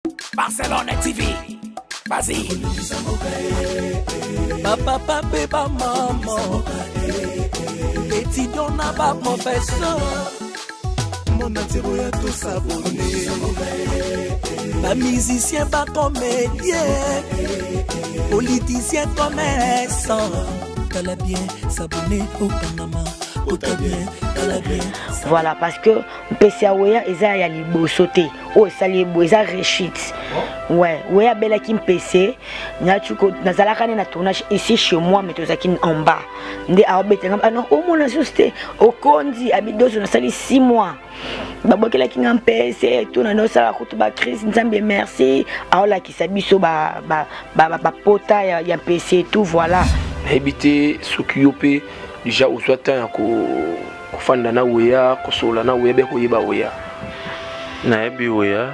Barcelone TV. Vas-y. Bapapa mpe bamama, étudiant na baprofesseur, monde entier boya tosabone. Bamusicien, bacomédien, politicien, commerçant, tala bien, s'abonner, okangama, ota bien, tala bien. Voilà, parce que mpesi ya Weya eza ya liboso te oyo esali ebo, eza rechute. Ouais, Weya abelaki mpese nazalaka nde na tournage ici chez moi, mais tozalaki en bas nde aobetenga. Ah non, omona susu te, okondi abidoso. Nasali 6 mois, babwakelaki nga mpese tuna nosala kutu bacrise. Nzambe merci, aolakisa biso bapota ya mpese, tout voilà. Nayebi te soki yo mpe déjà ozwa temps ya kofanda na Weya, kosolola na Weya, be koyeba Weya. Nayebi Weya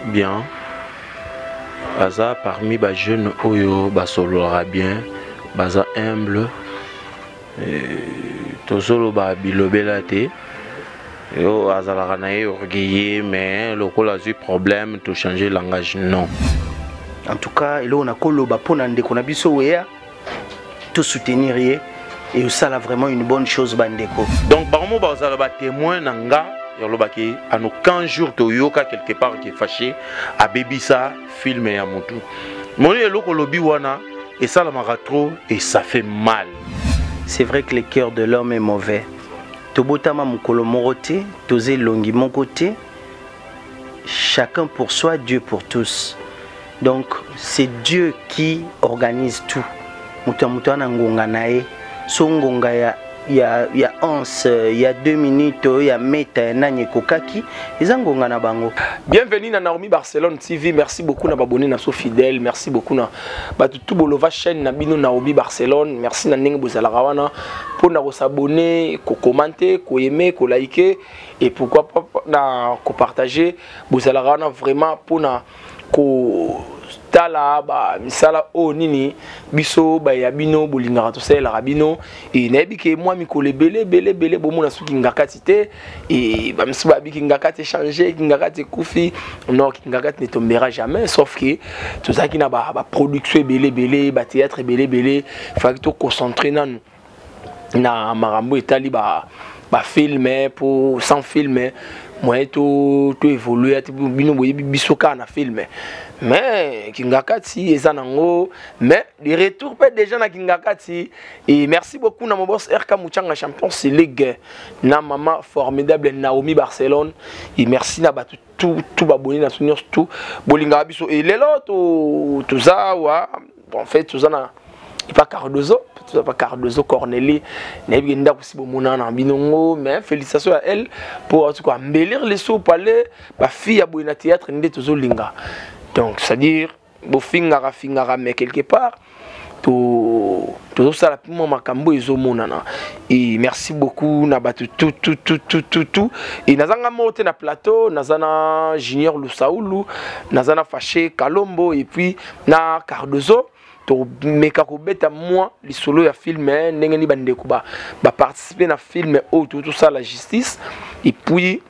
bien, aza parmi bajeune oyo basololaka bien, baza humble. Tozoloba bilobela te, yo azalaka na ye orgueilleux, mais lokola azwi problème, tochange langage, non. En tout cas, eloko nakoloba mpo na ndeko na biso Weya, tosoutenir ye et osala vraiment une bonne chose, bandeko. Donc bango bazala batémoin na nga yalobaki ano 15 jours toyoka quelque part ke Fâché abebisa film ya motu moni. Eloko olobi wana esalamaka trop et ça fait mal. C'est vrai que le cœur de l'homme est mauvais. Tobotama mokolo moko te, toza elongi moko te. Chacun pour soi, Dieu pour tous. Donc c'est Dieu qui organise tout. Moto ya moto wana, ngonga na ye, so ngonga ya 11 ya 2 minutes oyo ya meta ya nani ekokaki, eza ngonga na bango. Bienvenue na Naomi Barcelone TV. Merci beaucoup na babonné na so fidèle. Merci beaucoup na bato tout bolova chaîne na bino Naomi Barcelone. Merci na ndenge bozalaka wana mpona kosabonner, kocommenter, koaimer, koliker et pourquoi pas na kopartager. Bozalaka wana vraiment mpona kotala bamisala oyo nini biso baya bino bolingaka, tosalelaka bino. E nayebi ke mwa mikolo ebele ebele ebele bomona soki Ngakati te. E bamisusu bayebi Kingakati échange, Kingakati ekufi. Non, Kingakati ne tombera jamais, sauf que tozalaki na baproduction ebele ebele, bathéâtre ebele ebele, faki toconcentre nanu na makambo etali bafilm, po sans film moyen to évolue ati bino boyebi biso kaka na film. Mais Kingakati eza nango, mais de retour mpe déjà na Kingakati. Et merci beaucoup na mobos RK Muchanga, champion League, na mama formidable Naomi Barcelone. Et merci na bato tout tout baboni na nyonso tout bolingaka biso. Et lelo toza awa, en fait toza na epa Cardozo, toza pa Cardozo Corneli. Nayebi ke ndako si bomona na bino ngo, mais félicitations à elle pour en tout cas embellir les sous palais. Bafille ya boye na théâtre nde tozolinga. Donc c'est à dire bofingaka fingaka, mais quelque part tozosala mpe mwa makambo ezomonana. Et merci beaucoup na bato tout tout tout tout tout tout. Et nazanga moko te na plateau, naza na Junior Lusaulu, naza na Fâché Kalombo et puis na Cardozo. Tomeka kobeta mwa lisolo ya film, ndenge nini bandeko baparticipe na film oyo tosala justice. Et puis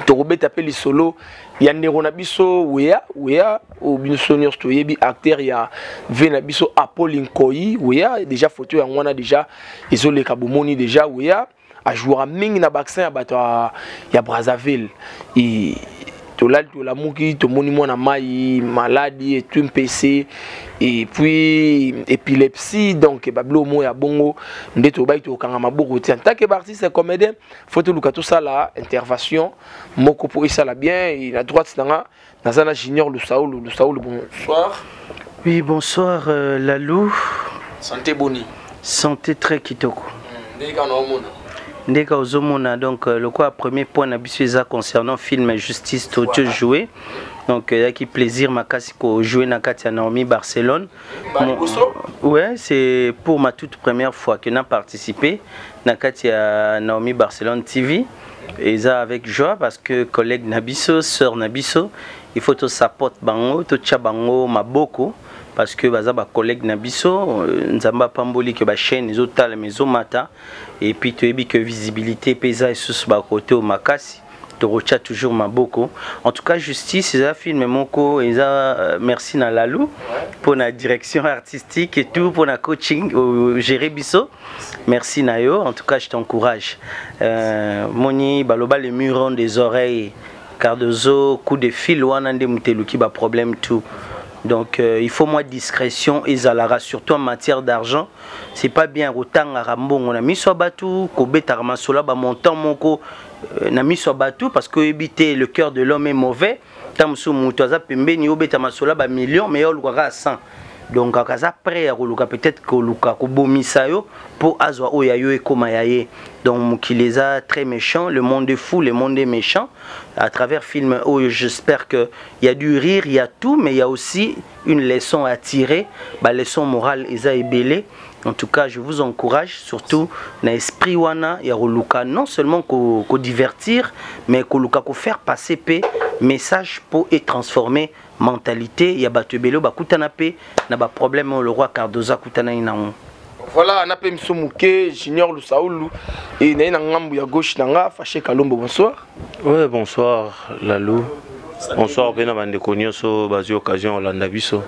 tokobeta mpe lisolo ya ndeko na biso Weya. Weya oyo biso nyonso toyebi, acteur ya ve na biso Apol Nkoi. Weya déjà, photo yango wana déjà ezoleka, bomoni déjà. Weya ajouera mingi na baccent ya bato ya Brazzaville. E tolali, tolamuki, tomoni mwana mai maladi etu mpc et puis épilepsie. Donc babilo moko ya bongo nde tobaki tokanga maboko te. En tant que baartiste comédien, faut toluka tosala intervention moko mpo esala bien. Et na droite nanga naza na Junior Lusaulu. Lusaulu, bonsoir. Oui, bonsoir Lalou. Santé boni? Santé très kitoko. Ndenge kaka naomona. Ndenge ozomona. Donc lokola premier point na biso eza concernant film justice to voilà. Jouer, donc eyaki plaisir makasi kojouer na kati ya Naomi Barcelone. Ouais, c'est pour ma toute première fois que na participé na kati ya Naomi Barcelone TV. Eza avec joie parce que collègue na biso, sœur na biso, il faut to support bango, totia bango maboko parce que baza bacollègue na biso. Nzambe apamboli ke bachaîne ezotalama, ezomata, et puis toyebi ke visibilité mpe eza lisusu bakote oyo makasi. Torocha toujours maboko. En tout cas, Justice, eza film moko, eza merci na Lalou pour la direction artistique et tout, pour la coaching, gérer biso. Merci na yo, en tout cas, je t'encourage. Moni, baloba les murs ont des oreilles. Cardozo, coup de fil, wana nde muteluki ba problème tout. Donc il faut moins discrétion et zalara, surtout en matière d'argent. C'est pas bien kotangaka mbongo na miso ya bato, kobetaka masolo ba montant moko na miso ya bato, parce que oyebi te, le cœur de l'homme est mauvais. Ntango mosusu moto aza pembeni, obeta masolo ya ba million, mais ye olukaka ya 100. Donc aza prêt ya koluka, peut-être koluka kobomisa yo mpo azwa oyo ya yo ekóma ya ye. Donc mokili eza très méchant, le monde est fou, le monde est méchant. À travers film oyo, j'espère que il y a du rire, il y a tout, mais il y a aussi une leçon à tirer, ba leçon morale eza ebele. En tout cas, je vous encourage, surtout na esprit wana ya koluka non seulement ko divertir, mais koluka ko faire passer pe message pour et transformer mentalité ya bato ebele oyo bakutana pe na ba problème oyo le roi Cardozo akutana nango. Voilà, na pe miso moke Junior Lusaulu et naye na ngambu ya gauche na nga Faché Kalombo, bonsoir. Ouais, bonsoir Lalou. Bonsoir mpe na bandeko nyonso bazwi occasion olanda biso.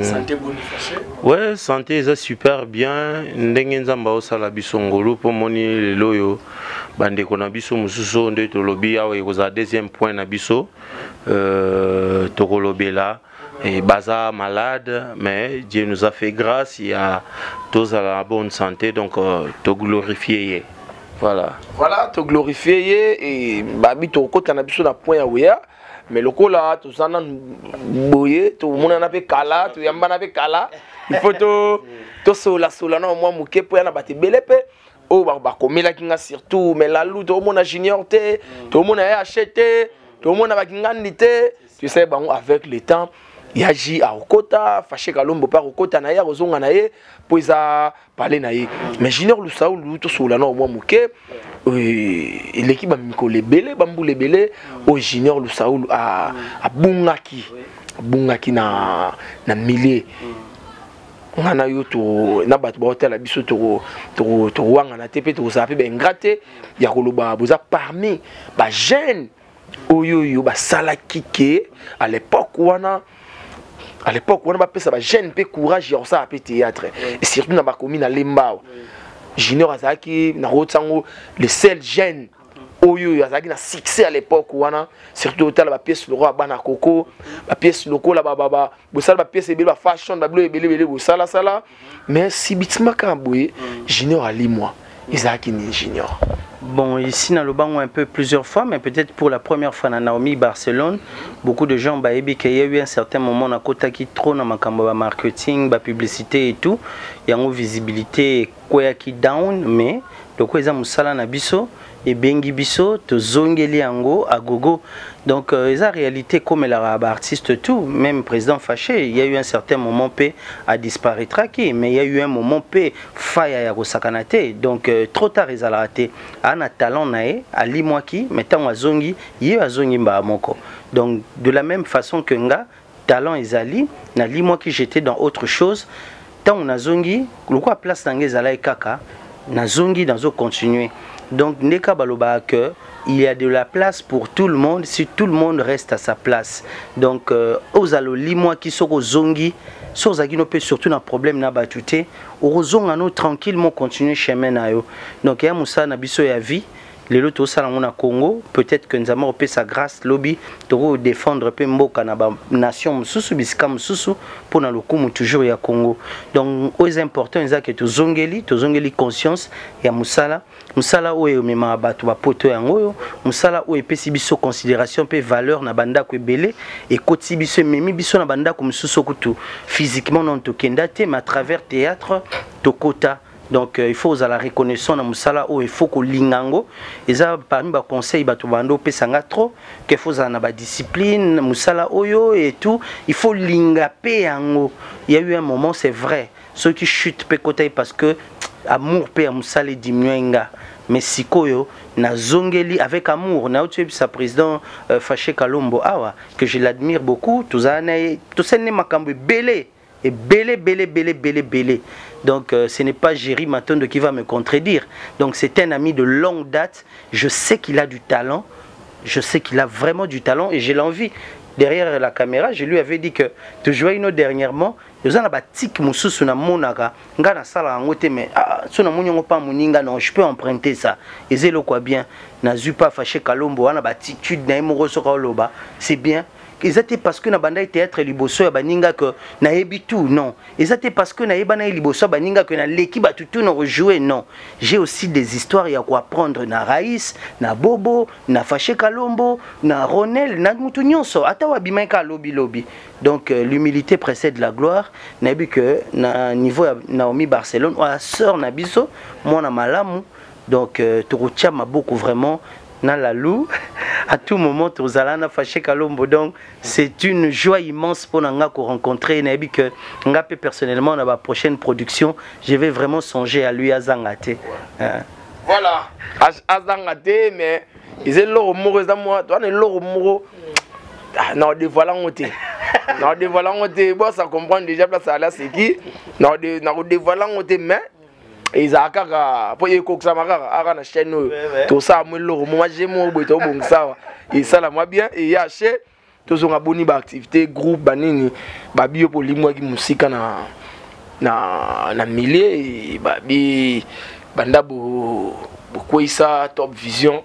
Santé boni, Faché? Ouais, santé eza super bien, ndenge Nzambe aosala biso ngolu, mpo moni lelo oyo bandeko na biso mosusu oyo nde tolobi awa ekozala deuxième point na biso, tokolobela et baza malade, mais Dieu nous a fait grâce, il y a tozala na bonne santé, donc toglorifie ye, voilà. Voilà, toglorifie ye et babi tokokota na biso na point ya weya, mais lokola toza nanu boye, tomonana mpe kala, toyambana mpe kala, il faut to tosolasola na mwa moke mpo ya na bato ebele mpe oyo bakomelaki nga surtout, mais Lalu, toomona Junior te, toomona ye Hache te, toomona bakingandi te. Tu sais, bango avec le temps yaji akokota, Faché Kalombo mpe akokota na ye, akozonga na ye mpo eza pale na ye. Mais Junior Lusaulu, tosola na mwa moke, eleki bamikolo ebele, bambula ebele oyo Junior Lusaulu abungaki na milieu. Nga na yo to na bato baotala biso, tokowangana te mpe tokozala mpe baingrat te ya koloba boza parmi bajeune oyo basalaki ke à l'époque wana bapesa bajeune mpe courage ya kosala mpe théâtre, et surtout na bakomi na Lemba awa. Junior azalaki na kotiango le seul jeune oyo azalaki na succès à l'époque wana, surtout otala bapièce lokola bana koko, bapièce lokola bosala, bapièce ebele, bafashion, babilo ebele ebele bosalasala. Mais subitement kaka boye Junior alimwa. Ezalaki nini, Junior? Bon, ici, dans le banc un peu plusieurs fois, mais peut-être pour la première fois dans Naomi Barcelone, beaucoup de gens, bah, qu'il y a eu un certain moment, on a qui trop dans ma marketing, bah, publicité et tout. Il y a une visibilité quoi qui down, mais le quoi ils ont musala na biso ebengi biso tozongeli yango à gogo. Donc eza réalité comme la artiste tout, même président Fâché, il y a eu un certain moment pe a disparaîtraki, mais il y a eu un moment pe faya ya kosakana te. Donc trop tard ezalaka te. Ana talent na ye, alimwaki, mais ntango azongi, ye azongi mbala moko. Donc de la même façon que nga talent ezali, nalimwaki, j'étais dans autre chose. Ntango nazongi, lokola place na ngai ezalaki kaka, nazongi, nazocontinue. Donc ndeka balobaka que il y a de la place pour tout le monde si tout le monde reste à sa place. Donc ozala olimwaki, soki ozongi, soki ozalaki no mpe surtout na problème na bato te, okozonga no tranquillement, continuer chemin na yo. Donc eya mosala na biso ya vie. Lelo tosala yango na Congo, peut-être que Nzambe akopesa grâce, lobi tokodéfendre mpe mboka na banation mosusu, bisika mosusu, mpona lokumu toujours ya Congo. Donc oyo eza important eza ke tozongeli conscience ya mosala. Mosala oyo ememaka bato bapoto, yango oyo mosala oyo epesi biso considération mpe valeur na bandako ebele, ekoti biso, ememi biso na bandako mosusu kutu physiquement non tokenda te, mais à travers théâtre tokota. Donc il faut ozala reconnaissant na mosala oyo, il faut kolinga yango. Eza parmi baconseil bato bando opesanga trop, ke faut ozala na badiscipline, mosala oyo et tout, il faut linga mpe yango. Il y a eu un moment, c'est vrai, soki chute mpe kota ye parce que amour mpe ya mosala ediminue nga, mais sikoyo nazongeli avec amour. Nauti oyebisa président Faché Kalombo awa que je l'admire beaucoup. Tozala na ye, tosali ne makambo ebele ebele, ebele, ebele, ebele, ebele. Donc ce n'est pas Jerry Matondo qui va me contredire. Donc c'est un ami de longue date, je sais qu'il a du talent. Je sais qu'il a vraiment du talent et j'ai l'envie. Derrière la caméra, je lui avais dit que tu jouais une dernièrement, oza na batike mosusu namonaka nga nasala yango te mais ah, so namoni yango mpa moninga, non, je peux emprunter ça. Eza eloko ya bien. Nazwi pa Fashe Kalombo wana, batitude na ye moko, soki oloba c'est bien. Eza te parce que na bandaki théâtre liboso ya baninga que nayebi tout, non. Eza te parce que nayeba na ye liboso ya baninga que naleki bato tout na rejouer, non. J'ai aussi des histoires ya koapprendre na Raïs, na Bobo, na Fashe Kalombo, na Ronel, na mutu nyonso ata wabimaki kaka lobilobi. Donc l'humilité précède la gloire. Nayebi que na niveau ya Naomi Barcelone, oya sœur na biso, mwana malamu, donc tokotia maboko vraiment na Lalou à tout moment. Tozala na Faché Kalombo, donc c'est une joie immense pour nga ko rencontrer. Nayebi que nga pe personnellement, na ba prochaine production, je vais vraiment songer à lui. Azanga te. Voilà, azanga te, mais eza eloko moko, eza mwa wana eloko moko na odévoile yango te, na odévoile yango te. Bosa comprendre déjà place ala seki na kodévoile yango te, mais ezala kaka mpo ekokisama kaka aka na chaîne oyo. Tosala mwa eloko mo maje moko boye, tobongisa awa, esala mwa bien. Eya che tozonga boni baactivité groupe banini babi yo mpo olimwaki mosika na milieu. Babi banda bokweyisa Top Vision,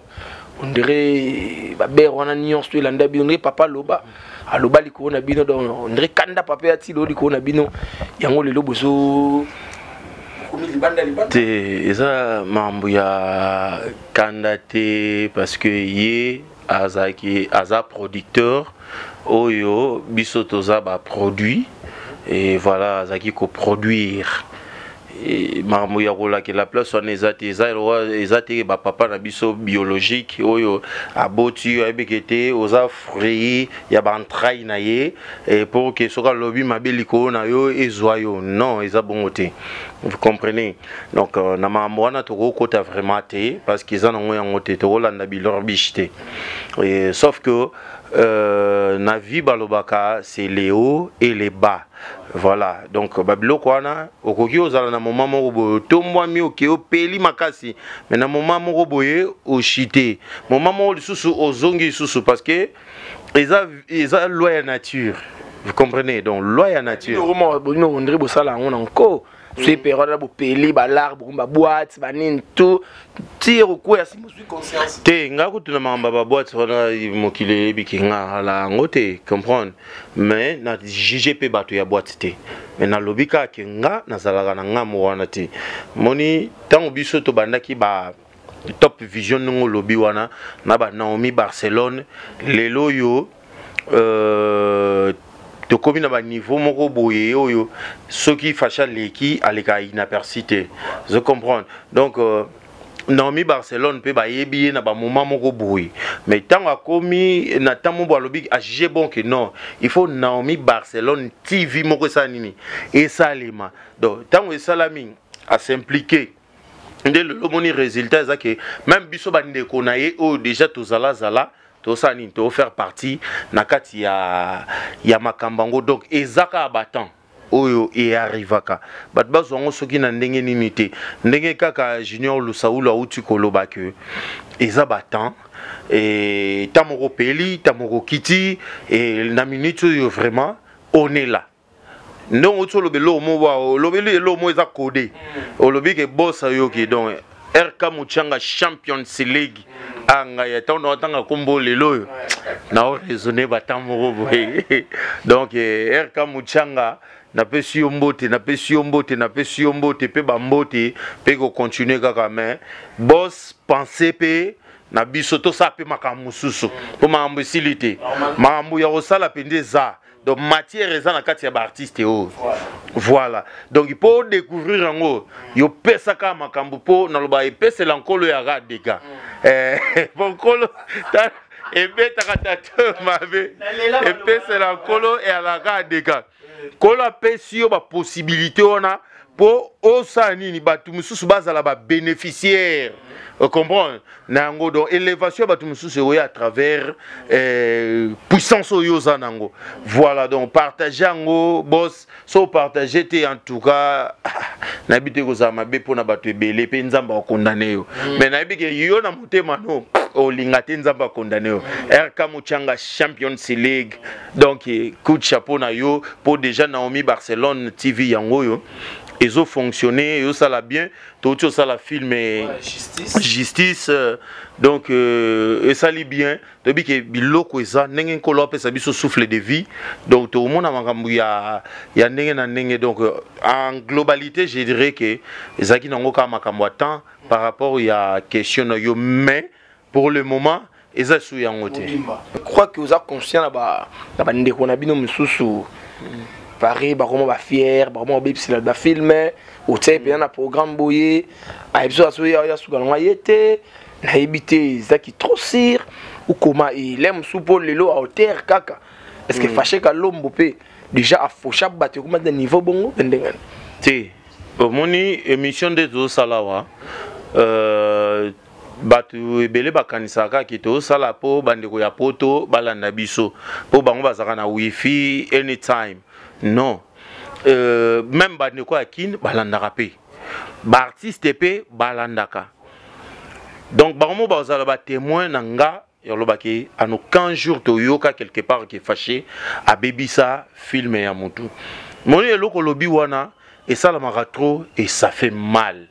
on dirait babere wana nyonso to elanda bino, ondire papa aloba aloba likolo na bino. Donc on dirait kanda papa ya tilo likolo na bino, yango lelo bozo komi libanda libanda. Te, eza mambo ya kanda te, parce que ye azalaki, aza producteur oyo biso toza baproduit et voilà, azalaki koproduire. Makambo ya kolakela place wana eza te, eza eza te. Bapapa na biso biologique oyo aboti yo, ayebeke te oza fruit ya baentraille na ye pour que soki alobi mabe likolo na yo, ezwa yo. Non, eza bongo te, vous comprenez? Donc na makambo wana tokokota vraiment te, parce que eza nango yango te, tokolanda bilorbiche te. Et, sauf que na vie balobaka c'est les hauts et les bas, voilà. Donc babiloko wana, okoki ozala na moment moko boye otombwami, oke opeli makasi, mais na moment moko boye oshite, moment moko lisusu ozongi lisusu, parce que eza loi ya nature, vous comprenez? Donc loi ya nature. Bino ondire bosala yango na nko so période na bopeli balare, bokomi baboite banini to ti okwea si mozwi conscience. Te, nga kutu na makambo ya baboite wana, mokili eyebiki nga ala yango te, comprendre? Mais na juge mpe bato ya boite te, mais nalobi kaka ke nga nazalaka na ngambo wana te. Moni ntango biso tobandaki ba Top Vision, ndenge olobi wana na ba Naomi Barcelone, lelo oyo tokomi na baniveau moko boye oyo soki Fasha aleki, aleka inaperçu te, je comprendre. Donc Naomi Barcelone mpe bayebi ye na bamoment moko boye, mais ntango akomi na ntango moko alobi, ajuge bon que non, il faut Naomi Barcelone TV moko esala nini, esalema. Donc ntango esalami, as'impliquer nde lelo omoni résultat eza ke même biso bandeko na ye oyo déjà tozalazala, tosala nini, tofaire partie na kati ya makambo yango. Donc eza kaka batemps oyo earrivaka, bato bazwa yango soki na ndenge nini te. Ndenge kaka Junior Lusaulu auti koloba ke eza batemps e, ntan moko peli, ntan moko kiti. E na minute oyo vraiment on est là. Ndenge outi oloba eloko moko, olobeli eloko moko eza code, olobi ke boss ayoki. Donc RK Muchanga, Champions League angai ntango na otanga nkombo lelo oyo nao raisonne batan moko boye. Donc RK Muchanga, napesi yo mbote, napesi yo mbote, napesi yo mbote mpe bambote mpe kocontinue kaka. Mais boss, pense mpe na biso, tosala mpe makambo mosusu mpo makambo esili te, makambo ya kosala mpenza eza. Donc matière eza na kati ya baartiste oyo, voilà. Donc mpo découvrir yango, yo pesaka makambo mpo naloba epesela nkolo ya ra dega mpo nkolo ebetaka tato mabe, epesela nkolo eyalaka dega. Nkolo apesi yo bapossibilité wana mpo osala nini, bato mosusu bazala babénéficiaire, comprendre na yango. Donc élévation ya bato mosusu ekoya à travers puissance oyo oza nango, voilà. Donc partage yango, boss. So partage te, en tout cas nayebi te, kozala mabe mpona bato ebele mpe Nzambe akokondane yo. Mais nayebi ke yo na motema no. Olinga te Nzambe akondane yo. RK Muchanga, Champions League. Donc coup de chapeau na yo pour déjà Naomi Barcelone TV yango yo ezo fonctionner, ezosala bien. Touti osala film, ouais, Justice, justice donc esali bien. Toyebi ke biloko eza ndenge Nkolo apesa biso souffle de vie, donc tokomona makambo ya ndenge na ndenge. Donc en globalité, je dirais que ezalaki nango kaka makambo ya temps par rapport ya question na yo, mais pour le moment eza su yango te. Crois que oza conscient na bandeko na bino mosusu pareil, bakoma bafier, bakoma babebisela bafilm. Otia mpenza na programme boye, ayebi so azoya ya suka nango aye te. Nayebi te, ezaki trop sûr ou comment ele mosusu mpo lelo aotere kaka. Est ce que Fache Kalombo mpe déjà afosha bato ekoma na niveau bongo mpe ndenge? Te, omoni émission nde tozosala wa, bato ebele bakanisaka kaka tozosala mpo bandeko ya Poto balanda biso, mpo bango bazalaka na wifi anytime. Non, même bandeko ya Kine balandaka mpe, baartiste mpe balandaka. Donc bango mo bazala batémoin na nga ya olobaki en aucun jour toyoka quelque part ke Fâché abebisa film ya motu. Moni eloko olobi wana esalamaka trop et ça fait mal.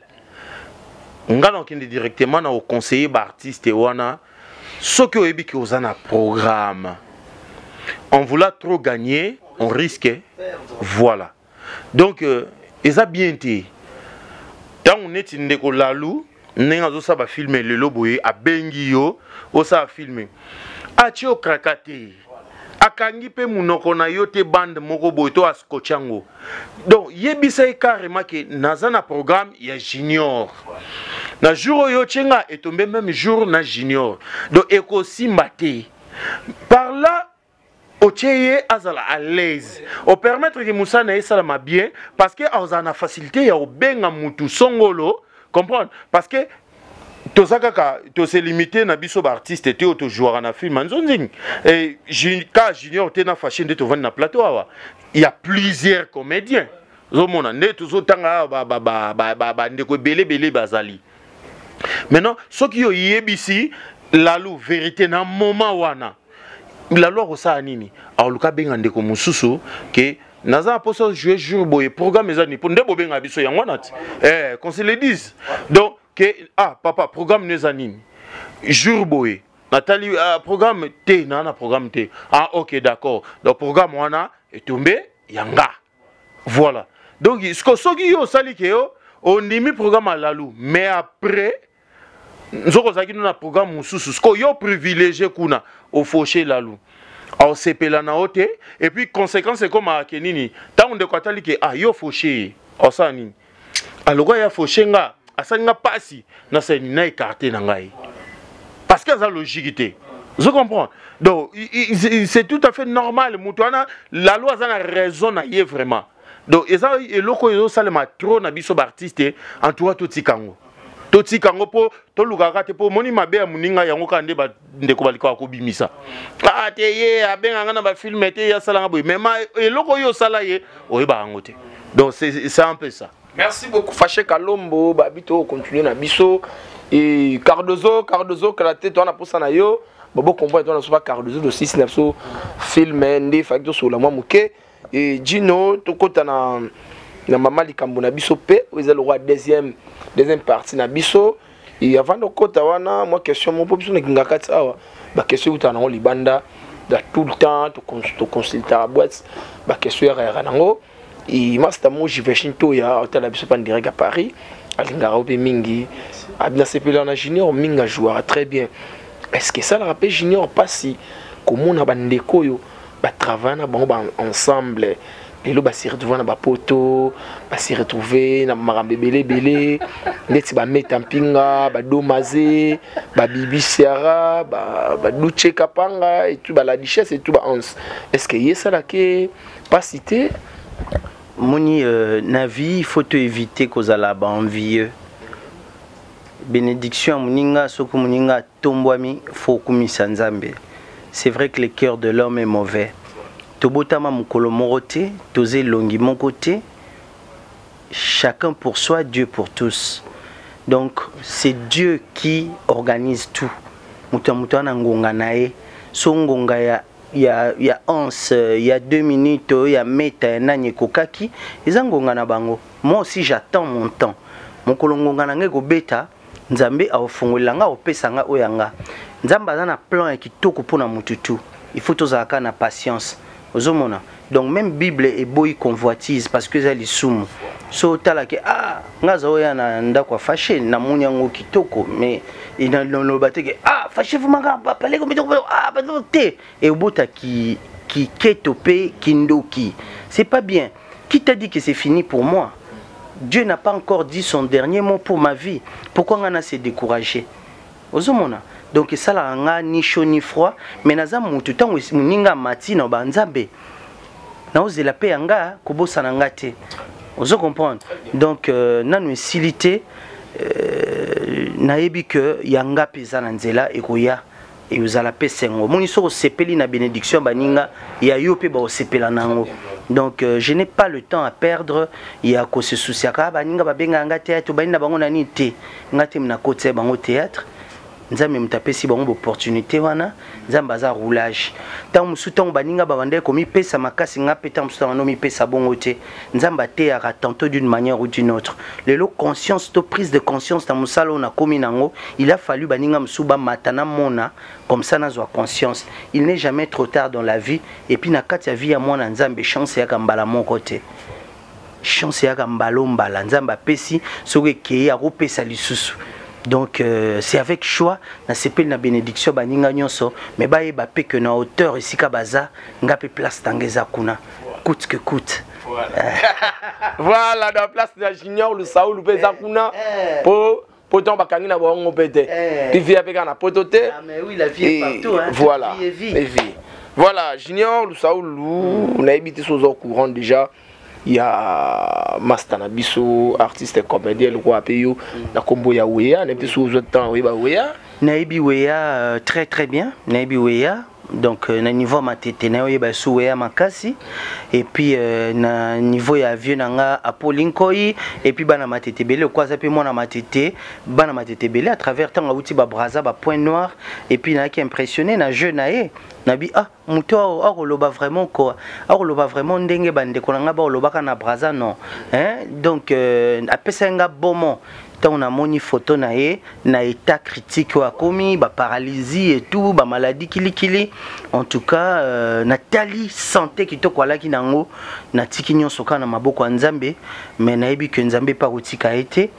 Nga na okende directement na oconseiller baartiste wana: soki oyebi ke oza na programme, en voulant trop gagner, on risque. Voilà, donc eza bien te. Ntango neti ndeko Lalu, ndenge azosala bafilm lelo boye, abengi yo osala film, atie okraka te, akangi mpe monoko na yo te, bande moko boye to askotch yango. Donc yebisa ye carrément ke naza na programme ya Junior na jour oyo otie nga, etombe même jour na Junior, donc ekosimba te. Par là otie ye azala à l'aise, opermettre ke mosala na ye esalama bien, parce que azala na facilité ya kobenga mutu songolo, comprendre? Parce que toza kaka tose limité na biso baartiste te oyo tojouaka na film nzonzingi ka Junior te na Fache nde tovandi na plateau awa. Il y a plusieurs comédiens, ozomona nde tozotanga bandeko ebele ebele bazali. Maintenant, soki yo oyebisi Lalu vérité na moment wana, Lalu akosala nini? Akoluka abenga ndeko mosusu ke naza na mposa jouer jour boye, programme eza nini? Mpo nde bobenga biso yango wana ti, qu'on se le dise. Donc ke ah papa, programme no eza nini jour boye? Natali programme te, naa na programme te. Ah ok, d'accord, donc programme wana etombe yanga. Voilà, donc soki yo osali ke yo ondimi programme ya Lalu, mais après nzoko ozalaki no na programme mosusu, sikoyo yo privilégié kuna, ofauché Lalu, aosepela na yo te. Et puis conséquence ekomaka ke nini? Ntango ndeko atali ke ah, yo fauché ye, osala nini? Alokwa ya fauché nga, asali nga mpasi, nasali nini? Na écarte na ngai, parce que aza logique te. Je comprends, donc c'est tout à fait normal. Moto wana Lalu aza na raison na ye vraiment. Donc eza eloko oyo ezosalema trop na biso baartiste. En tout cas, totika yango, totika yango, mpo tolukaka te, mpo omoni mabe ya moninga yango kaka nde bandeko balikaka kobimisa. Ah te, ye abenganga na bafilm te, ye asalanga boye, mais ma eloko oyo osala ye oyebaka yango te. Donc c'est un peu ça. Merci beaucoup, Faché Kalombo. Babi to continuer na biso et Cardozo, Cardozo kala te, to na posa na yo. Bobo comprendre, to na so pa Cardozo do 6 na biso film nde faki tosola mwa moke. Et Gino, tokota na mama likambo na biso mpe oyo eza lokwa deuxième partie na biso. Et avant tokota wana, mwa question moko mpo biso nakinga kati awa, baquestion eutaka nango libanda da tout le temps, toconsultaka boîte, baquestion yakayaka nango. E master mo Jiveshin Toya otala biso pa direct à Paris, alingaka mpe mingi, nasepelaka na Junior mingi, ajouaka très bien. Est ce que esalaka mpe Junior mpasi komona bandeko oyo batravaille na bango ensemble, lelo basi retrouve na bapoto, basi retrouve na makambo ebele ebele, neti bameta mpinga, badomaze, babibi siara, baduche kapanga et tout, bala Duchesse et tout, ba Hans? Est ce que ye esalaki mpasi te? Moni, na vie il faut to éviter kozala baenvieux. Bénédiction ya moninga, soki moninga atombwami, faut okumisa Nzambe. C'est vrai que le cœur de l'homme est mauvais. Tobotama mokolo moko te, toza elongi moko te. Chacun pour soi, Dieu pour tous. Donc c'est Dieu qui organise tout. Moto ya moto wana ngonga na ye. So ngonga ya ya ya 11 ya 2 minutes ya meta ya nani ekokaki eza ngonga na bango. Moi aussi j'attends mon temps. Mokolo ngonga na ngai ekobeta, Nzambe akofongolela nga, akopesa nga oyo ya nga. Nzambe aza na plan ya kitoko mpona motu tu. Il faut tozalaka na patience. Ozomona? Donc même Bible eboyi convoitise parce que eza lisumu. So otala ke ah nga za oya na ndako ya Fashe namoni yango kitoko mais inaloba te ke ah Fashe fumaka bapale ko mitoko ah bato te ebota ki ki keto pe kindoki. C'est pas bien. Qui t'a dit que c'est fini pour moi? Dieu n'a pas encore dit son dernier mot pour ma vie. Pourquoi nga na se décourager? Ozomona? Donc esalaka nga ni chaud ni froid, mais naza mutu ntango moninga amati na ba Nzambe naozela mpe ya nga kobosana nga te. Ozo comprendre? Donc nanu esili te, nayebi que ya nga mpe eza na nzela ekoya. Ezala mpe sengo. Omoni soki osepeli na bénédiction ya baninga ya yo mpe baosepela nango. Donc je n'ai pas le temps à perdre ya ko se soucier ka baninga babenga nga théâtre baninga bango na nini te. Nga te na kotisa bango théâtre. Nzambe moto apesi bango opportunité wana, Nzambe aza roulage. Tango mosusu tango baninga babandaki komipesa makasi nga mpe tango mosusu tango mipesa bongo te. Nzambe ateyaka tantôt d'une manière ou d'une autre. Lelo conscience to prise de conscience na mosala oyo nakomi nango, il a fallu baninga mosusu bamata na mona comme ça nazwa conscience. Il n'est jamais trop tard dans la vie et puis na kati ya vie ya mwana Nzambe chance eyaka mbala moko te. Chance eyaka mbala mbala, Nzambe apesi soki ekei akopesa lisusu. Donc c'est avec choix na sepeli na bénédiction baninga nyonso, mais bayeba pe que na hauteur esika baza nga pe place tanga eza kuna coûte que coûte. Voilà. Voilà, dans place de Junior le Saoul pe eza kuna po poto bakangi na bango pe te. Puis via pe kana poto te. Ah mais oui, la vie est partout hein. Voilà. Vie est vie. Et vie. Voilà, Junior le Saoul on a habité sous au courant déjà. Il y a Master Nabiso, artiste et comédien, le roi Peyo, na kombo ya Weya, na biso sous temps Weya Weya. Nayebi Weya très très bien, nayebi Weya. Donc na niveau matete na oyeba su Weya makasi et puis na niveau ya vieux nanga Apollin Koi et puis bana matete belé quoi ça pe mwana matete bana matete belé à travers tanga uti ba braza ba point noir et puis na qui impressionné na jeu na ye na bi ah muto akoloba vraiment quoi akoloba vraiment ndenge bande ko nanga ba olobaka na braza non hein donc apesa nga bomo tant on a moni photo na ye na état critique wa komi ba paralysie et tout ba maladie kilikili en tout cas na tali santé kitoko alaki nango na tiki nyonso kana maboko ya Nzambe mais nayebi que Nzambe pa kotika été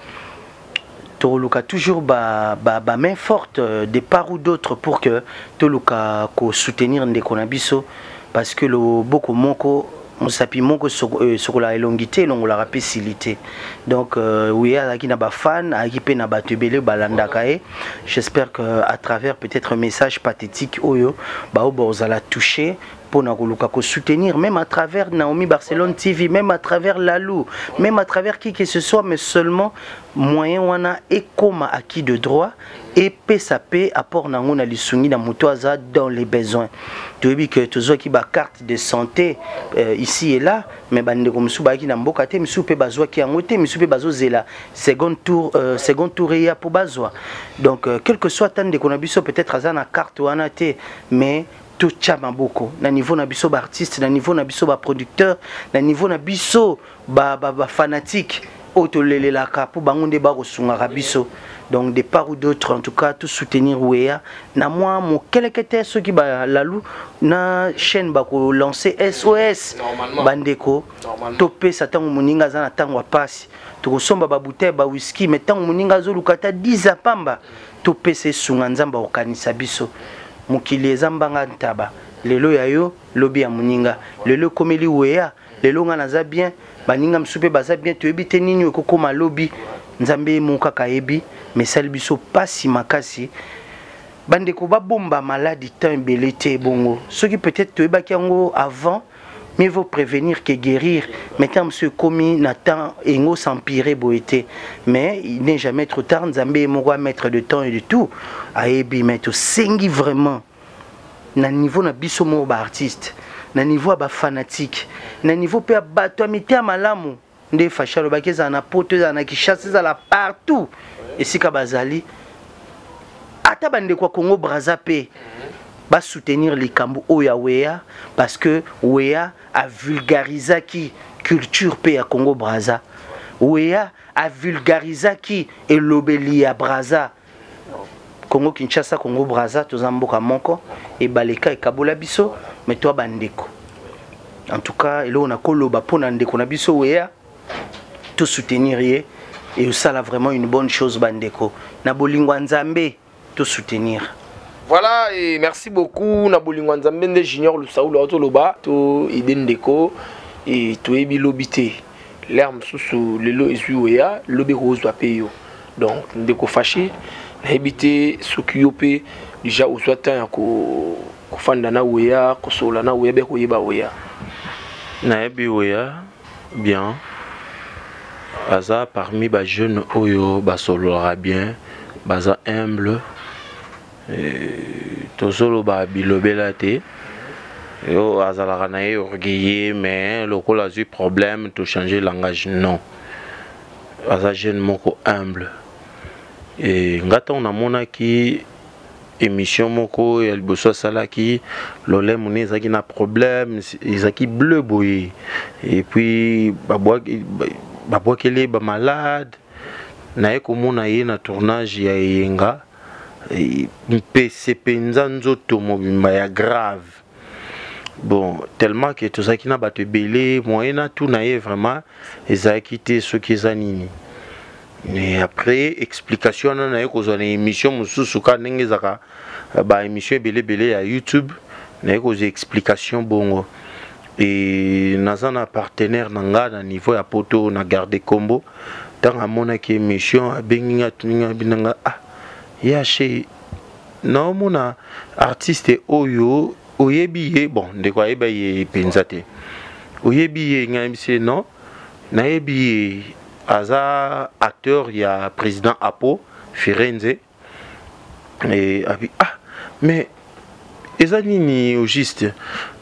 toluka toujours ba ba ba main forte de part ou d'autre pour que toluka ko soutenir ndeko na biso parce que le boko moko mosapi moko sokola elongi te elongolaka mpe sili te. Donc oui, azalaki na ba fan, azalaki mpe na bato ebele balandaka ye. J'espère que à travers peut-être un message pathétique oyo bao bozala touché pour na koluka ko soutenir même à travers Naomi Barcelone TV, même à travers Lalou, même à travers qui que ce soit, mais seulement moyen wana ekoma acquis de droit et pesa pe apport nango na lisungi na moto aza dans les besoins. Toyebi que tozwaki ba carte de santé ici et là, mais bandeko mosusu bayaki na mboka te, misusu pe bazwaki yango te, misusu pe bazozela second tour eya po bazwa. Donc quel que soit tant ndeko na biso peut-être aza na carte wana te, mais totia maboko na niveau na biso ba artiste, na niveau na biso ba producteur, na niveau na biso ba, ba, ba fanatique oyo tolelelaka po bango nde bakosungaka biso. Donc de part ou d'autre, en tout cas tout soutenir Weya na moi mokelekete soki ba Lalou na chaîne bako lancer SOS bandeko topesa tango moninga aza na tango ya pasi tokosomba ba bouteille ba whisky, mais tango moninga azoluka ata 10 ya pamba topesa esunga Nzambe akokanisa biso. Mokili eza mbanga ntaba, lelo ya yo lobi ya moninga, lelo ekomeli Weya, lelo nga naza bien, baninga mosusu mpe baza bien, toyebi te nini ekokoma lobi. Nzambe ye moko kaka ayebi, mais esali biso pasi makasi. Bandeko babomba maladi temps ebele te bongo. Soki peut-être toyebaki yango avant, mieux vaut prévenir que guérir. Maintenant, monsieur komi na temps engo s'empirer boete. Mais il n'est jamais trop tard. Nzambe ye moko maître de temps et de tout. Ayebi, mais tosengi vraiment na niveau na biso moko ba artiste, na niveau ya ba fanatique, na niveau pe ya bato ya mitema malamu. Nde Facha alobaki ezala na Poto, ezala na Kinshasa, ezala partout esika bazali. Ata bandeko ya Congo Brazza pe ba soutenir likambo oyo ya Weya parce que Weya a vulgarisaki culture pe ya Congo Brazza. Weya a vulgarisaki elobeli ya Brazza. Congo Kinshasa, Congo Brazza, toza mboka moko, ebaleka ekabola biso, mais toi bandeko. En tout cas, eloko na koloba pona ndeko na biso Weya, to soutenir ye et osala vraiment une bonne chose bandeko. Na bolingo ya Nzambe, to soutenir. Voilà et merci beaucoup na bolingo ya Nzambe nde Junior Lusaulu atoloba to ide ndeko et toyebi lobi te. L'air mosusu lelo ezwi Weya, lobi ekozwa pe yo. Donc ndeko Fache, nayebi te soki yo pe déjà ozwa temps ya kofanda na Weya, kosolola na Weya, be koyeba Weya. Nayebi Weya bien, aza parmi ba jeunes oyo basololaka bien, baza humble, tozoloba bilobela te. Yo azalaka na ye orgueilleux, mais lokola azwi problème to changer langage, non. Aza jeune moko humble. Et nga ntango namonaki émission moko ya liboso asalaki, lolemo ne ezalaki na problème, ezalaki bleu boye, et puis babwakeli ye ba malade. Naye komona ye na tournage ya Eyenga, mpese mpenza nzoto mobimba ya grave. Bon, tellement que tozalaki na bato ebele, moyen na tout na ye vraiment ezalaki te soki eza nini. Mais après explication wana naye kozwa na émission mosusu ka ndenge ezalaka ba émission ebele ebele ya YouTube, naye kozwa explication bongo. Et naza na partenaire na nga na niveau ya poto na garde kombo, ntango amonaki émission abengi nga, atuni nga, abi na nga, ah, ya che naomona artiste oyo oyebi ye, bon ndeko ayeba ye mpenza te, oyebi ye? Ngai nayebisi ye non, nayebi ye, aza acteur ya président Apo Firenze. Et abi, ah, mais eza nini au juste?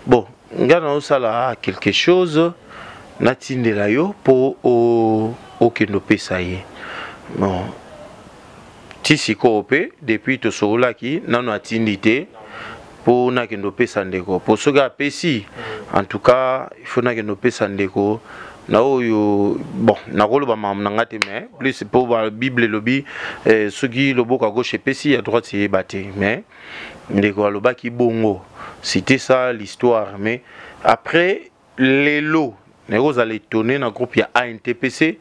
Bon, nga naosala quelque chose natindela yo po okende opesa ye. Bon, ti sikoyo mpe depuis tosololaki nano atindi te po nakende opesa ndeko, po soki apesi, en tout cas il faut nakende opesa ndeko na oyo. Bon, nakoloba makambo na nga te, mais plus po ba Bible elobi, soki loboko ya gauche epesi, ya droite eyeba te. Mais ndeko alobaki bongo, c'était ça l'histoire. Mais après lelo nakozala étonné na groupe ya ANTPC,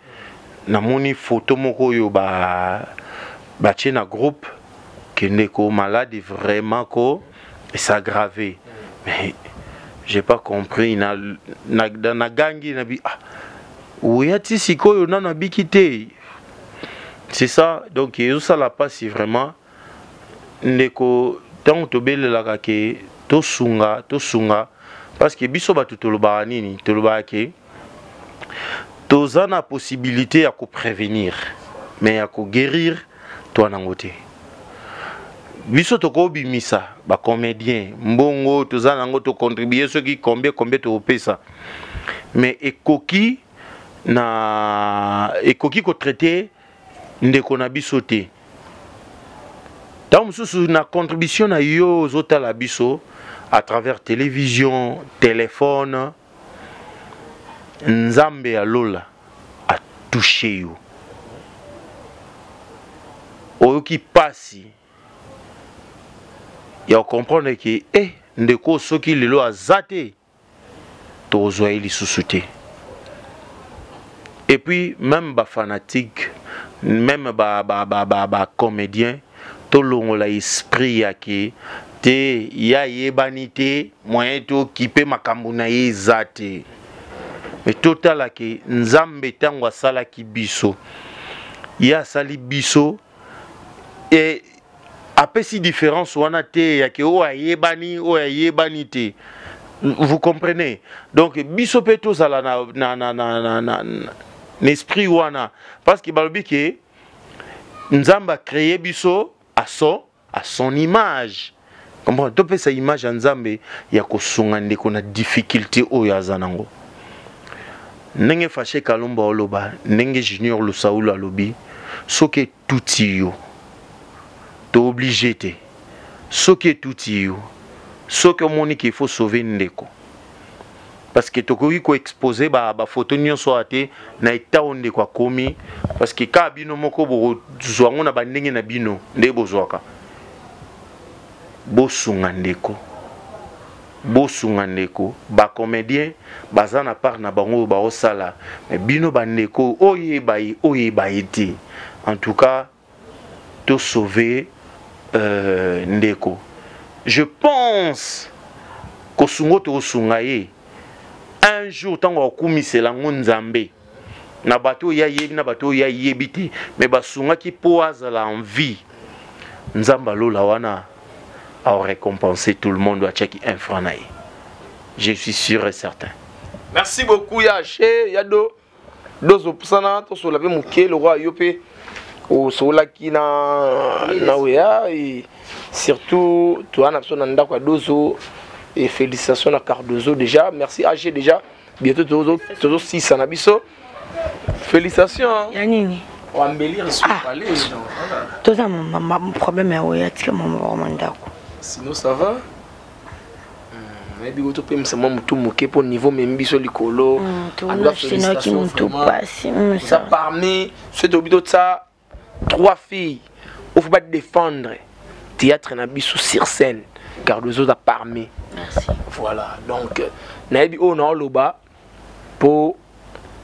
namoni photo moko oyo batie na groupe ke ndeko malade vraiment ko s'aggraver, mais j'ai pas compris. Na na na gangi na bi, ah, oya ti sikoyo nano abiki te. C'est ça, donc ezosala mpasi vraiment ndeko ntango tobelelaka ke tosunga, tosunga, parce que biso bato tolobaka nini? Tolobaka ke toza na possibilité ya koprévenir, mais ya koguérir toa nango te. Biso tokobimisa bacomédien mbongo toza nango, tocontribue soki combien combien tokopesa, mais ekoki na ekoki kotraite ndeko na biso te. Ntango mosusu na contribution na yo ozotala biso à travers télévision, téléphone, Nzambe ya lola atouche yo, oyoki pasi ya comprendre ke ndeko soki lelo aza te, tozwa ye lisusu te. Et puis même ba fanatique, même ba ba ba ba, ba comédien, tolongola esprit ya ke te ya yebani te, moyen tokipe makambo na ye eza te. Mais totala ke Nzambe ntango asalaki biso, ye asali biso e apesi différence wana te ya ke oyo ayebani, oyo ayebani te. Vous comprenez? Donc biso mpe tozala na, na, na, na, na, na, na esprit wana, parce que balobi ke Nzambe a créé biso à son image. Comprendre? Topesa image ya Nzambe ya kosunga ndeko na difficulté oyo aza nango. Ndenge Fache Kalombo oloba, ndenge Junior Lusaulu alobi, soki etuti yo. Tooblige te. Soki etuti yo, soki omoni qu'il faut sauver ndeko, parce que tokoki koexpose bafoto ba nyonso awa te na eta oyo ndeko akomi, parce que kaka bino moko bokozwa yango na bandenge na bino nde bozwaka. Bosunga ndeko, bosunga ndeko. Bacomédien baza na part na bango oyo baosala, mais bino bandeko oyeba ye, oyeba ye te. En tout cas tosauve ndeko. Je pense kosunga tokosunga ye un jour, ntango akokumisela yango Nzambe na bato oyo ayebi, na bato oyo ayebi te, mais basungaki mpo azala en vie. Nzambe alola wana aorécompenser tout le monde atiaki un franc na ye, je suis sûr et certain. Merci beaucoup ya Che ya do dozo. Pusana tosola mpe moke lokwa yo mpe osololaki na Weya, et surtout toza na biso na ndako ya Dozo. Et félicitations na Cardozo déjà, merci AG déjà. Bientôt tozosisa na biso. Félicitations. Ya nini? Oambelire sur palais. Toza problème ya Weya, tika mama bakoma ndako. Sinon ça va? Nayebi ko topemisa mwa motu moke mpo niveau memi biso likolo. Tonoki motu pasi. Oza parmi soki tobi totia trois filles oyo faut badéfendre théâtre na biso sur scène, Cardozo oza parmi. Merci. Voilà, donc nayebi oyo naoloba mpo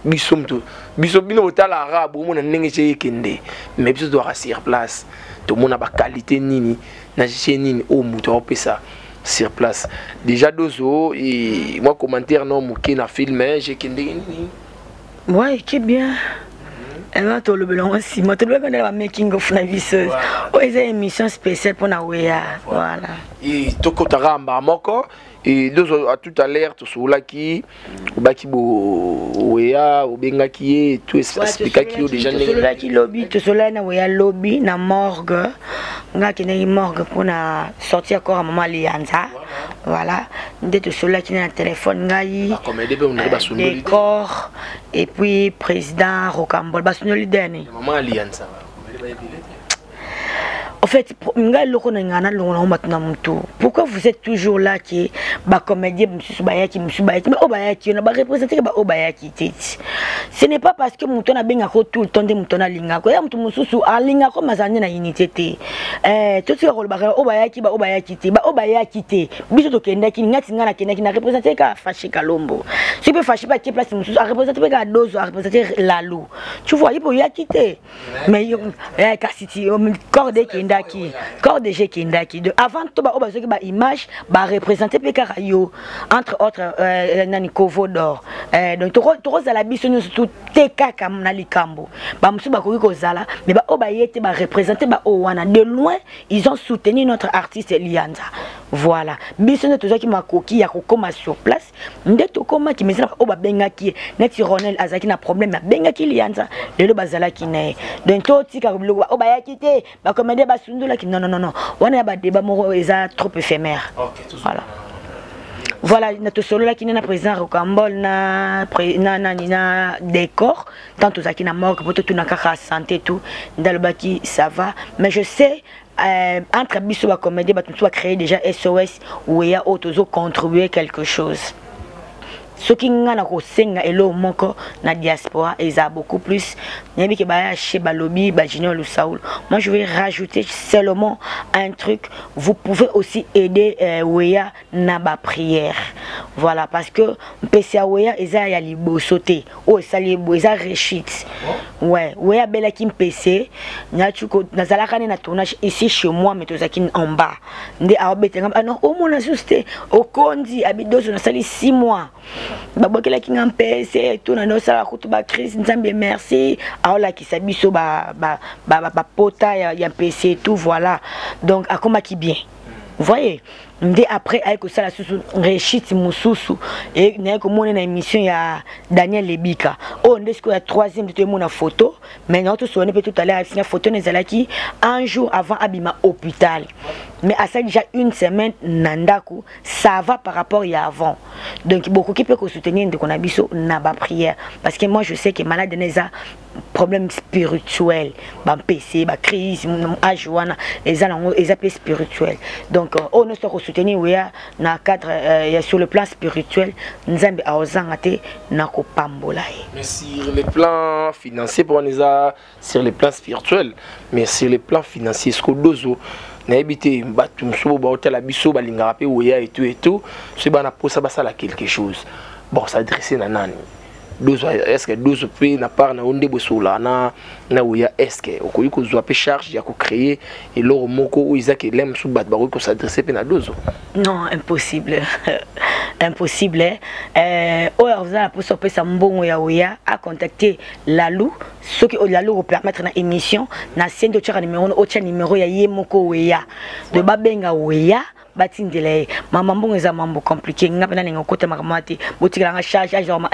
biso moto biso bino botala arabe, omona ndenge tie ekende, mais biso tozwaka sur place, tomona baqualité nini na je nini oyo moto aopesa sur place déjà. Dozo, mwa commentaire no moke na film jeke ndenge nini? Ouais, eke bien. Ema tolobela yango nsima, tolobelaka nde bamaking of na biso. Oyo eza émission spéciale mpona Weya, voilà. Tokotaka mbaa moko. Et Dozo, à tout à l'heure tosololaki, obaki Weya obengaki ye, tout expliquaki yo déjà ndenge. Tosololaki lobi, tosololaki na Weya lobi na morgue. Nga akendaki morgue mpona sortie ya corps ya mama Lianza. Voilà nde tosololaki na téléphone, ngai, décor et puis président Rocambole. Basundoli deni. Mama Lianza. En fait, ngai eloko na ngai nalongola yango bato na motu. Pourquoi vous êtes toujours là ke bacomédien mosusu bayaki, mosusu bayaki, mais oyo bayaki na bareprésente ke baoyo bayaki te? Ce n'est pas parce que moto wana abengaka tout le temps nde moto wana alingaka ya moto mosusu alingaka mazala nde na unité te. Totika kolobaka oyo bayaki, baoyo bayaki te, baoyo bayaki te. Biso tokendaki, ngati ngai nakendaki na représente kaka Fashi Kalombo. Soki mpe Fashi mpe atie place mosusu, areprésente mpe kaka Dozo, areprésente Lalo, tu vois? Ye mpe oyaki te, mais kasi ti corps ekendaki, corps déjà ekendaki avant to baoyo bazwaki baimage bareprésente mpe kaka yo, entre autres nani, Kovo d'Or. Donc tokozala biso nyonso tu te kaka na likambo. Bamosusu bakoki kozala, mais baoyo baye te bareprésente baoyo wana. De loin ils ont soutenu notre artiste Lianza, voilà. Biso nde tozwaki makoki ya kokóma sur place nde tokomaki, mais oyo babengaki ye neti Ronel azalaki na problème, abengaki Lianza, lelo bazalaki na ye. Donc totika biloko oyo bayaki te, bacomédien basundolaki. Non, non, non, wana ya badébat moko eza trop éphémère. Voilà, voilà. Na tosololaki nde na président Rocambole na nani, na décor, tant tozalaki na morgue po totuna kaka santé, tout nde alobaki ça va. Mais je sais, entre biso bacomédien, bato mosusu bacréer déjà SOS Weya oyo tozocontribuer quelque chose. Soki nga na kosenga eloko moko na diaspora, eza beaucoup plus. Nayebi ke baya chez balobi bajunior Lusaul. Moi, je vais rajouter seulement un truc: vous pouvez aussi aider Weya na baprière, voilà, parce que mpesi ya Weya eza ya liboso te oyo esali boye, eza rechute. Ouais, Weya abelaki mpese. Nazalaka nde na tournage ici chez moi, mais tozalaki en bas nde aobetenga. Ah non, omona susu te, okondi abidoso. Nasali 6 mois, babwakelaki nga mpese to na nosala kutu bacrise. Nzambe merci, aolakisa biso bapota ya mpese, tout. Voilà, donc akomaki bien, voyez. Nde après aye kosala susu rechute mosusu. Naye komona na émission ya Daniel Lebika oyo nde sikoyo ya troisième nde toyemona photo. Mais nao tosone mpe tout à l'heure asinga photo na ezalaki un jour avant abima hôpital. Mais asali déjà une semaine na ndako, ça va par rapport ya avant. Donc bokoki mpe kosoutenir ndeko na biso na baprière, parce que moi je sais que malade na eza problème spirituel, bampese bacrise age wana eza nango, eza mpe spirituel. Donc oyo nyonso akosoutenir Weya na cadre ya sur le plan spirituel, Nzambe aozanga te na kopambola ye. Mais sur le plan financier, mpo wana eza sur le plan spirituel, mais sur le plan financier, ce que Dozo nayebi te, bato mosusu baotala biso balingaka mpe Weya etu etu, soki bana mposa basala quelque chose, bon, s'adresse na nani? Dozo, est ce que Dozo mpe na part na yo nde bosolaka na Weya, est ce que okoki kozwa mpe charge ya kocréer eloko moko oyo eza ke le mosusu bato bakoki kos'adresse mpe na Dozo? Non, impossible, impossible. Oyo aza na mposa opesa mbongo ya Weya, acontacte Lalu. Soki Lalu kopermettre na émission na sie nde otiaka numéro, otia numéro ya ye moko Weya, de babenga Weya, batindela ye mama mbongo. Eza mambo compliqué, nga mpe nalinga okota makambo wana te. Botikelanga charge azwama,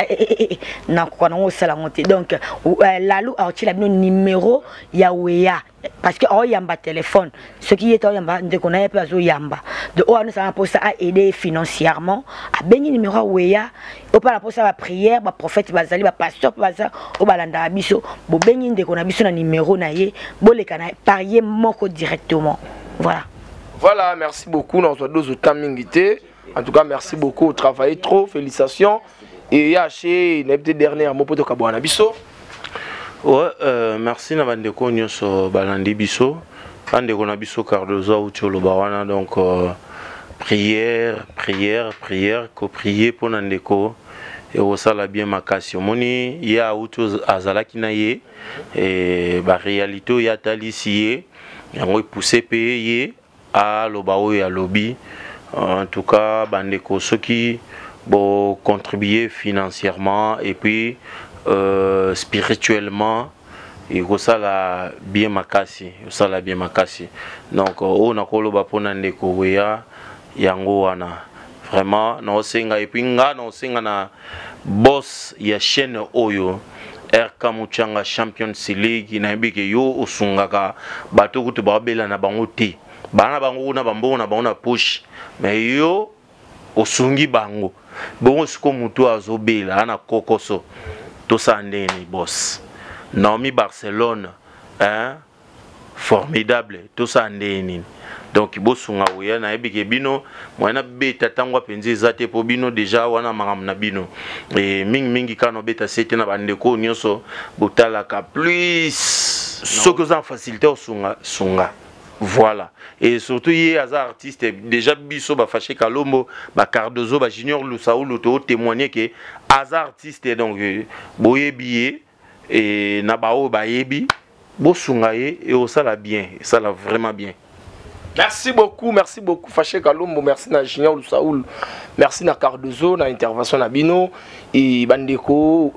nakoka nango osala yango te. Donc Lalu aotiela bino numéro ya Weya, parce que aoyamba téléphone. Soki ye te aoyamba, ndeko na ye mpe azoyamba. De oyo anosala mposa aide financièrement, abengi numéro ya Weya. Oyo mpe na mposa baprière, baprophète bazali, bapasteur mpe baza oyo balandaka biso, bobengi ndeko na biso na numéro na ye, boleka na par ye moko directement, voilà. Voilà, merci beaucoup. Nazwa Dozo temps mingi te. En tout cas, merci beaucoup, travailler trop, félicitations. Et ya chez nayebi te, dernier mot po tokabwana na biso. Ouais, merci na bandeko nyonso balandi biso, bandeko na biso. Cardozo auti oloba wana, donc prière, prière, prière, koprier mpona ndeko ekosala bien makasi. Omoni ye auti azalaki na ye e, baréalité oyo atalisi ye, yango epousse mpe ye aloba oyo alobi. En tout cas, bandeko, soki bocontribuer financièrement et puis spirituellement, ekosala bien makasi, ekosala bien makasi. Donc oyo nakoloba mpona ndeko Weya yango wana. Vraiment naosenga, et puis nga naosenga na boss ya chaîne oyo, RK Muchanga Champions League, nayebi ke yo osungaka bato kutu babela na bango te, bana bango kuna bambongo na bango na poche, mais yo osungi bango bongo. Siko motu azobela ana kokoso, tosala ndenge nini, boss? Naomi Barcelone, hein? Formidable, tosala ndenge nini? Donc bosunga Weya. Nayebi ke bino moye nabeta ntango mpenza eza te, mpo bino déjà wana makambo na bino e, mingimingi kaka nobeta se te na bandeko nyonso botalaka plus. Soki oza na facilité osunga, sunga, voilà. Et surtout ye aza artiste déjà, biso bafâché Kalombo, bacardozo, bajunior Lusaulu, totémoigne ke aza artiste. Donc boyebi ye e, na baoyo bayebi, bosunga ye, e osala bien, esala vraiment bien. Merci beaucoup, merci beaucoup Faché Kalombo, merci na Junior Saoul, merci na Cardozo na intervention na bino. Et bandeko,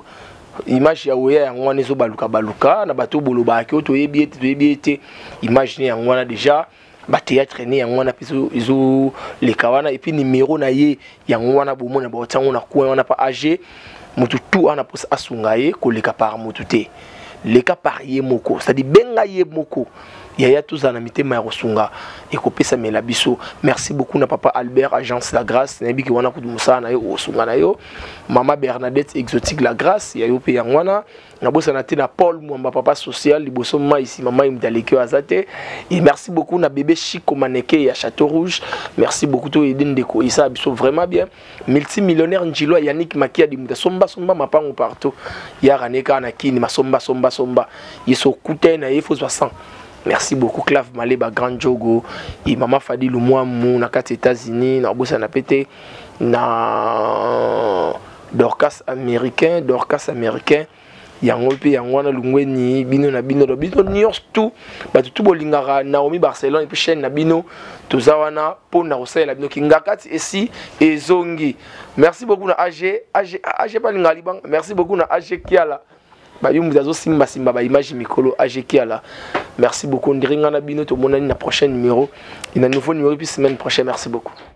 image ya Weya yango wana ezobaluka baluka na bato bolobaki oyo toyebi ete toyebi ete image ne yango wana déjà, bathéâtre ne yango wana mpe ezoleka wana, et puis numéro na ye yango wana, bomona baotia yango na coin wana pa ag. Motu tu wana mposa asunga ye, koleka par motu te, leka par ye moko, c'est-à-dire benga ye moko yaya. Tozala na mitema ya kosunga, ekopesamela biso. Merci beaucoup na papa Albert, agence La Grâce, nayebiki wana kutu mosala na yo okosunga na yo. Mama Bernadette, Exotique La Grâce, ya yo mpe yango wana. Nabosana te na Paul Mwamba, papa social, liboso mai nsima mai, moto aleki oyo aza te. Et merci beaucoup na bébé Chico Maneke ya Château Rouge, merci beaucoup. Toyede ndeko, esala biso vraiment bien. Multimillionnaire Njilo Yannick Makiadi, moto asomba somba mapango partout, yaka ne kaka na Kini, masomba somba somba, ye so okuta na ye fozwa 100. Merci beaucoup Clave Maleba, Grand Jogo, et mama Fadi Lumwamu na kati États-Unis. Nabosana pe te na Dorcas américain, Dorcas américain yango mpe yango wana. Lungweni bino na bino, bino nyonso tu, bato tu bolingaka Naomi Barcelone et puis chaîne na bino, toza wana mpona kosalela bino Kingakati esi ezongi. Merci beaucoup na AG, AG, AG balingaka libanga. Merci beaucoup na AG Kiala, bayumbu azosimbasimba baimage mikolo. AG Kiala, merci beaucoup. Ndiri nga na bino tomonani na prochain numéro, na nouveau numéro, puis semaine prochaine. Merci beaucoup.